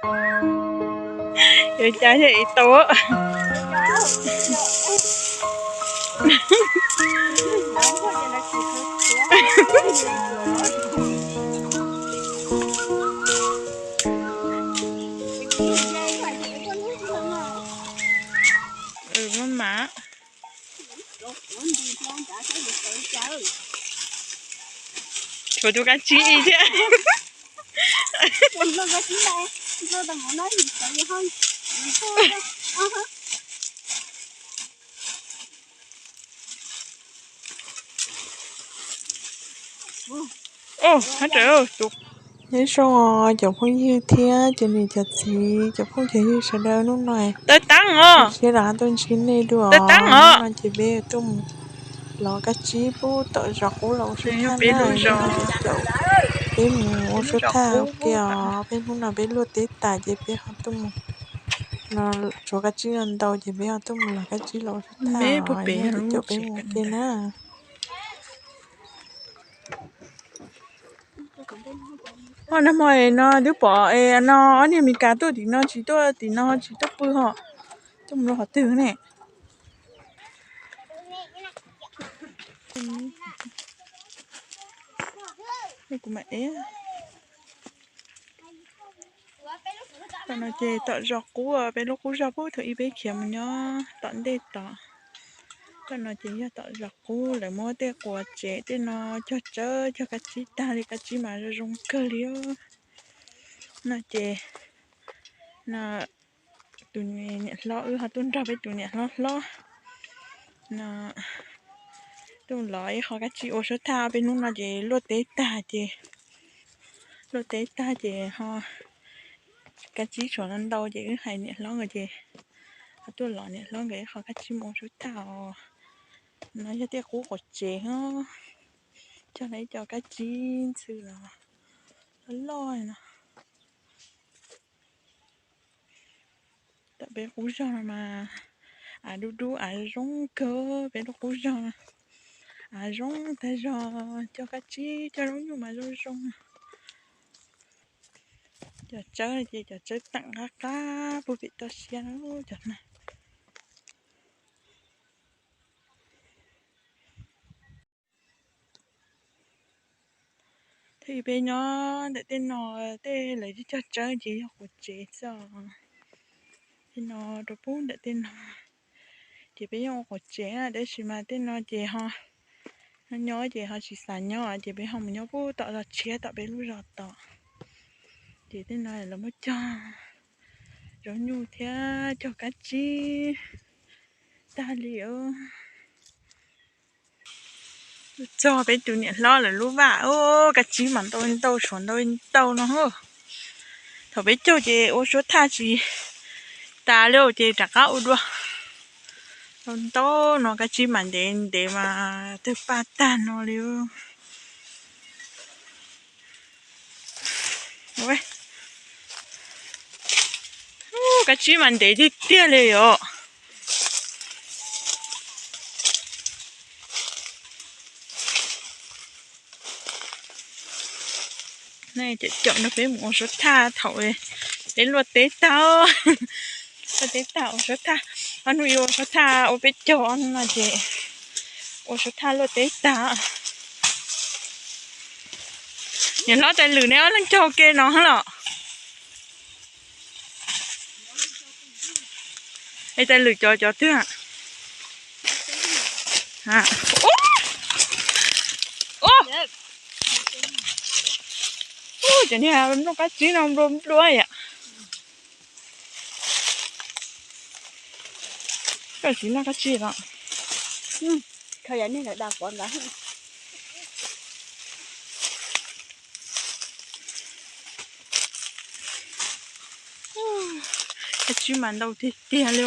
Yuav cas thiaj li tau. Maj mam. Tshuav tus kab tsib ib thiab. Nyob zoo cov phooj ywg thiab cov niam cov txiv, cov phooj cov ywg sawv daws, hnub no siab rov qab tuaj ntsib nej dua. Hnub no ces peb tuaj mus lov kab tsib pub tom zos qub los ua suab thaj na, yog caum peb mus ua suab thaj ua ke os. Peb hnub no peb luaj teb tas ces peb ho tuaj mus, no tshuav kab tsib no ntau ces peb ho tuaj mus lov kab tsib los ua suab thaj os, yog caum peb mus ua ke na. Nag hmo no twb pom no ob niag Meskas tuaj tim no tsis tuaj tim no tsis tuaj pw ho tuaj mus rau qhov twg ne. Kuv mam Tom no ces tom zos qub, peb lub qub zos pub thaum ub peb khiav mus nyob tom ntej tod. Tom no ces yog tom zos qub, lawv muab tej quas tsev tej no cog tsawb cog kab tsib tag li, kab tsib mas zoo zoo kawg li. No ces no tus niam hlob wb ho tuaj nrog peb tus niam hlob hlob no tuaj lov ib qho kab tsib ua suab thaj. Peb hnub no ces luaj teb tag ces, luaj teb tag ces ho kab tsib tshuav no ntau ces wb hais niam hlob nkawd ces ho tuaj lov niam hlob nkawd ib qho kab tsib mus ua suab thaj os. No yog tej qub quas tsev, cog lawv ib co kab tsib ntxhw los loj loj no. Tom peb qub zog no mas av dub dub av zoo kawg, peb lub qub zog no av zoo tag zog, cog kab tsib cog zaub nyuj mas zoo zoo. Cov tsawb ces cov tsawb teem qab qab puag pem toj siab cov no. Thaum ub peb nyob ntawm tej no, tej lawv cog tsawb ces yog quas tsev xwb. Tej no rau pub ntawm tej no ces peb yeej ua quas tsev, tab sis mas tej no ces ho nyob ces ho tsis xav nyob ces peb ho mus nyob pub tom zos tshiab tom peb lub zos tod. Ces tej no lawv muab cog zaub nyuj thiab cog kab tsib tag li. Txog peb tus niam hlob lawv lub vaj, kab tsib mas ntau ntau, suav ntau ntau no. Thaum peb caug ces ua suab thaj tsis tas li ces rov qab ua dua. Ntau ntau no, kab tsib mas ntev ntev mas twb paj tag no li. Kab tsib mas ntev tiag tiag li os. Caum caum nrog peb mus ua suab thaj thaum peb luaj teb tag. Luaj teb tag ua suab thaj, ob hnub ib ua suab thaj ua peb caug, ob hnub no ces ua suab thaj luaj teb tag. Niam hlob, tais lwm neb ob leeg cog ua ke no los? Es tais lwm cov, cov twg? Cov niag nplooj qab tsib no nplua nplua yam. Koj tsis noj kab tsib los? Kab tsib mas ntau tiag tiag li.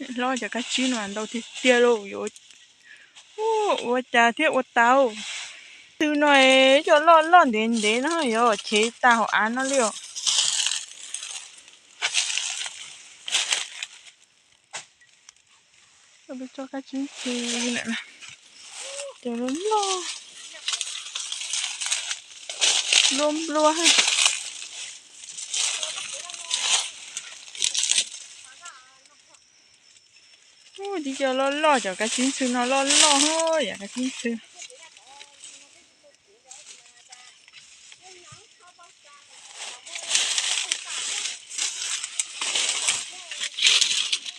Hlob, cov kab tsib no mas ntau tiag tiag lauj, yuav ua cas thiaj ua tau. Twg no cov loj loj ntev ntev no yuav chev tag hauv av no li os. Peb tso kab tsib ntxhw lawm na, cov loj loj, nplua nplua. Ub, tib co loj loj, cov kab tsib ntxhw no loj loj, yam kab tsib ntxhw.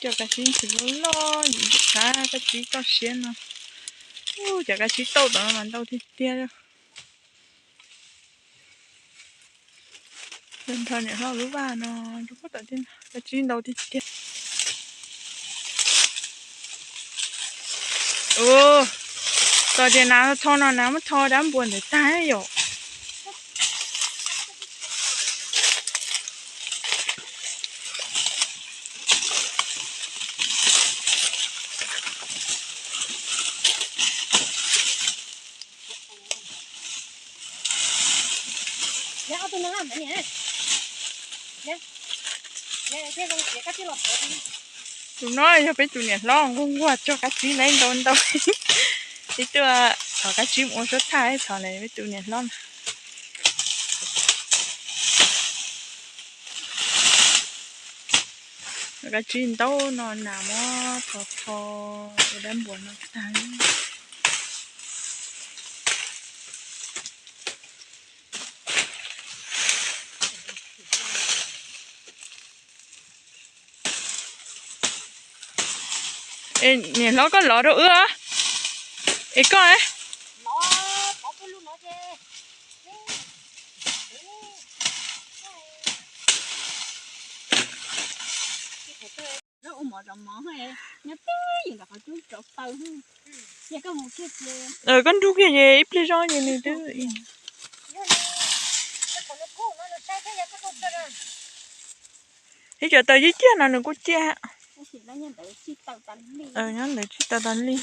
Cov kab tsib ntxhw loj loj, yim xav kab tsib toj siab no. Ub, cov kab tsib tauj tom no mas ntau tiag tiag. Nrog niam hlob lub vaj no, kab tsib ntau tiag tiag. Ua, txog tias nas tho no nas muab tho dab npua ntawd tag yom. Tus no yog peb tus niam hlob nquag nquag tso kab tsib na, ntau ntau. Ib tug thov kab tsib mus ua suab thaj, thov na peb tus niam hlob na. Kab tsib ntau no nas muab tho tho ua dab npua no tag. Es niam hlob koj lov rau wb, es koj Koj nrug kiag ces ib pliag zoj ces nws twb. Ib cov taws ciaj ciaj no nws kuj ciaj. Nyob ntawd tsis tau tas li.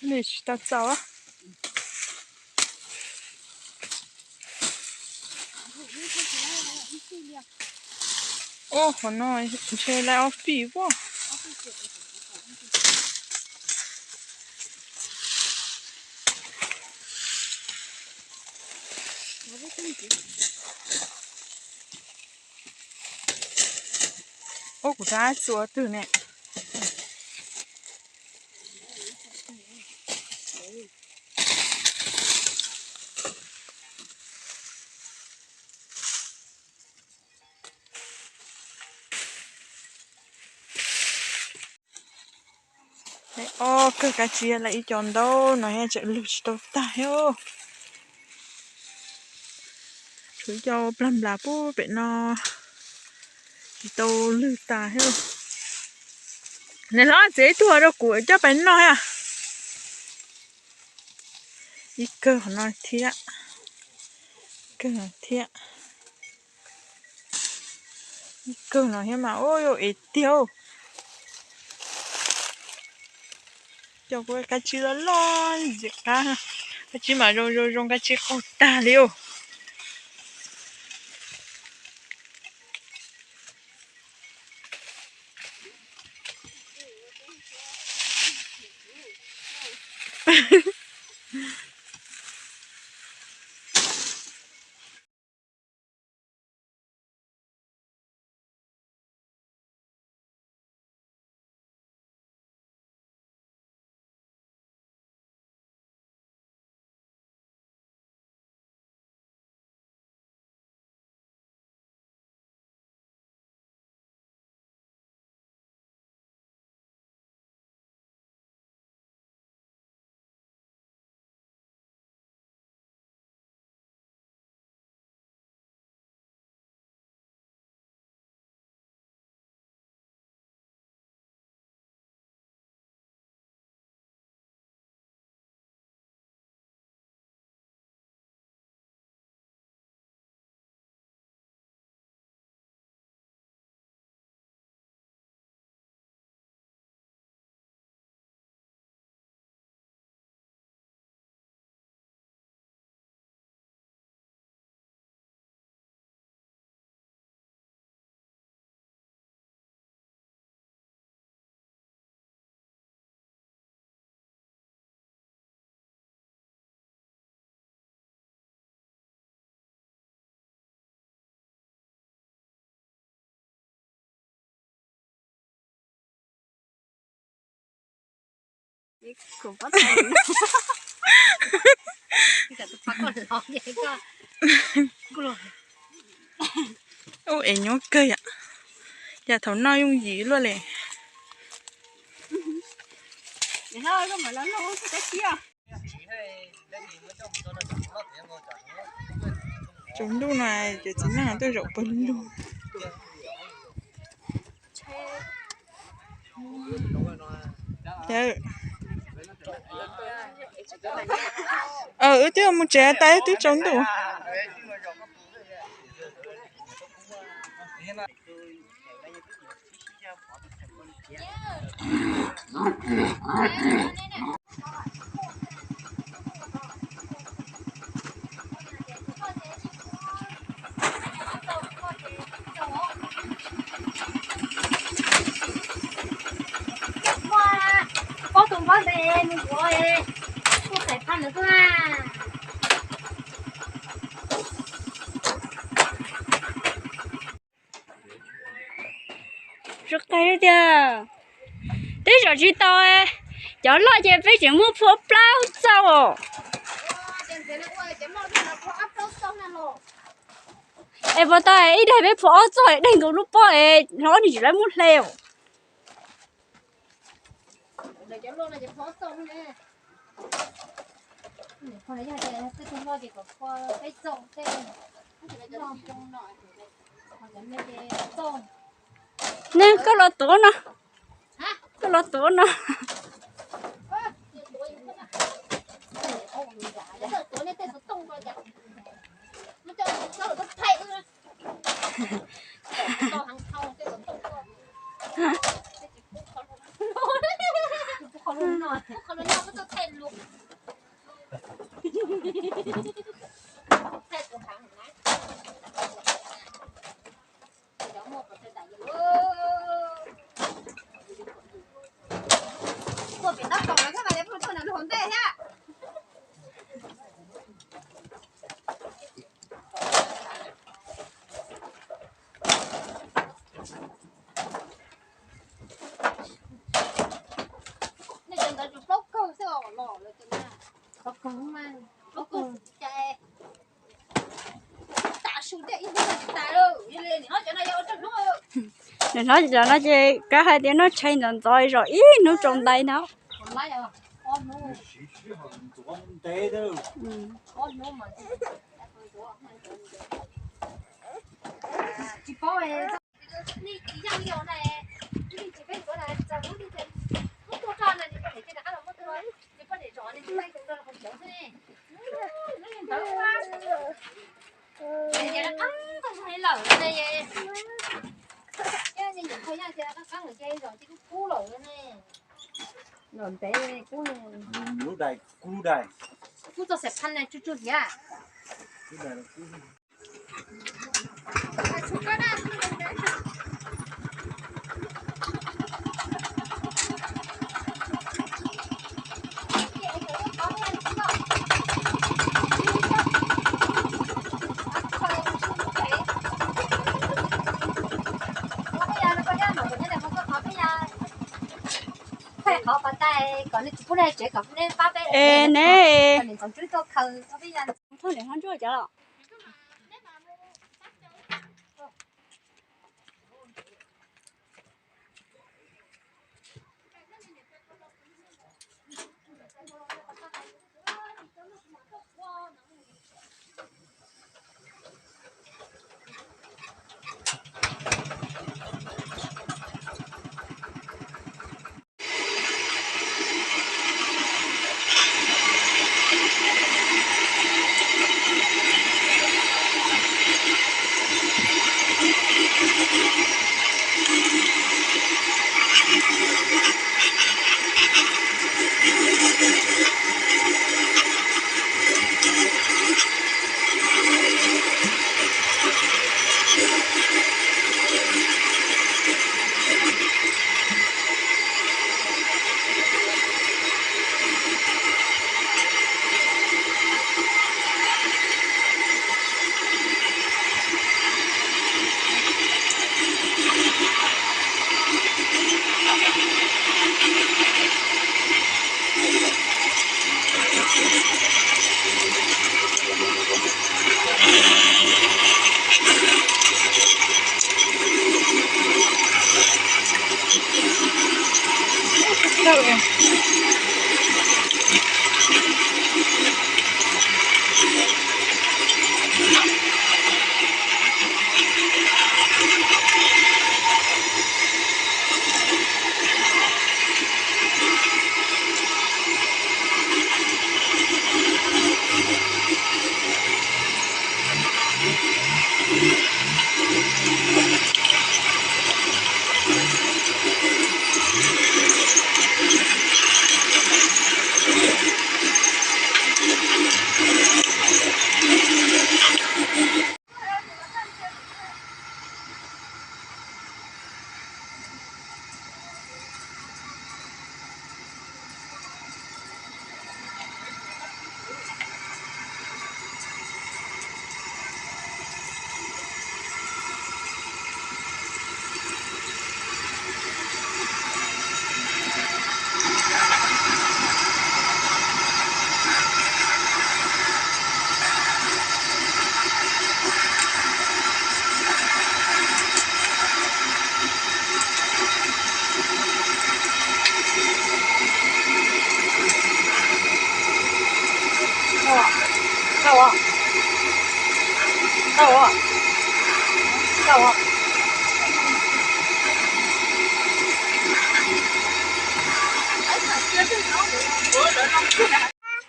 Nws tsis tau txaus. Ua qhov no ntshe lawv ob fij ua. Ua kuv rab txuas twg ne. Ob kawg kab tsib lawm ib co ntau no tseem lwg tsis tau tag thiab. Tshuav ib co plag nplas pub pem no tsis tau lwg tas thiab. Niam hlob txiav ib tug rau kuv coj pais noj thiab. Ib kawg qhov no thiab, kawg no thiab, ib kawg no thiab mas ua yuav ev tiag. Cov kuv kab tsib loj loj ntxim qab, kab tsib mas zoo zoo zoo, kab tsib qaug tag li os. Ub, es nyuaj kawg yom. Yam thaum no yooj yim luaj li. Tsaus ntuj no ces txiv neej tuaj zaum pawg lug. Wb twb mus tsev tas twb tsaus ntuj. Pob tus npab npe mus yuav, tuaj xaiv phaj ntawd tuaj. Zoo qis tiag. Twb zam tsis tau, cov loj ces peb tseem muab phua plaub txoj. Es puas tau ib daim peb phua ob txoj, daim nkaus lub pob es hnov nws tsis lawv muab hle os. Ne, koj los tuav no. Koj los tuav no. Nim no ces kav hais tias noj tshais ntxov ntxov zom ib hnub tsaus ntais no. Lub dais kub, lub dais. Kub txoj xaim phaj na tsuj tsuj thiab. Qhov pas tas kom nws tsis pub nej tsev kom neb pab peb, ne, kom niam ntxoov tswb tuaj khaws ob peb yam. Thoj niam hlob ntsuag cov los.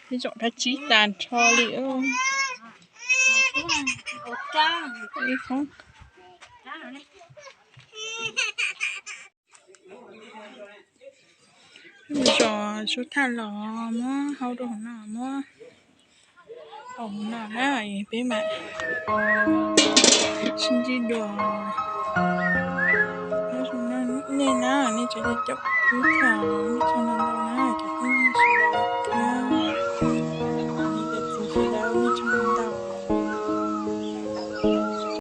Ib tsoom dab tsi tag nrho li. Zos Sub Thaj los muab hau rau hauv no, muab hau hauv no na, peb mam sib ntsib dua. Nej na, nej tseem caum ib thaum nej tseem no.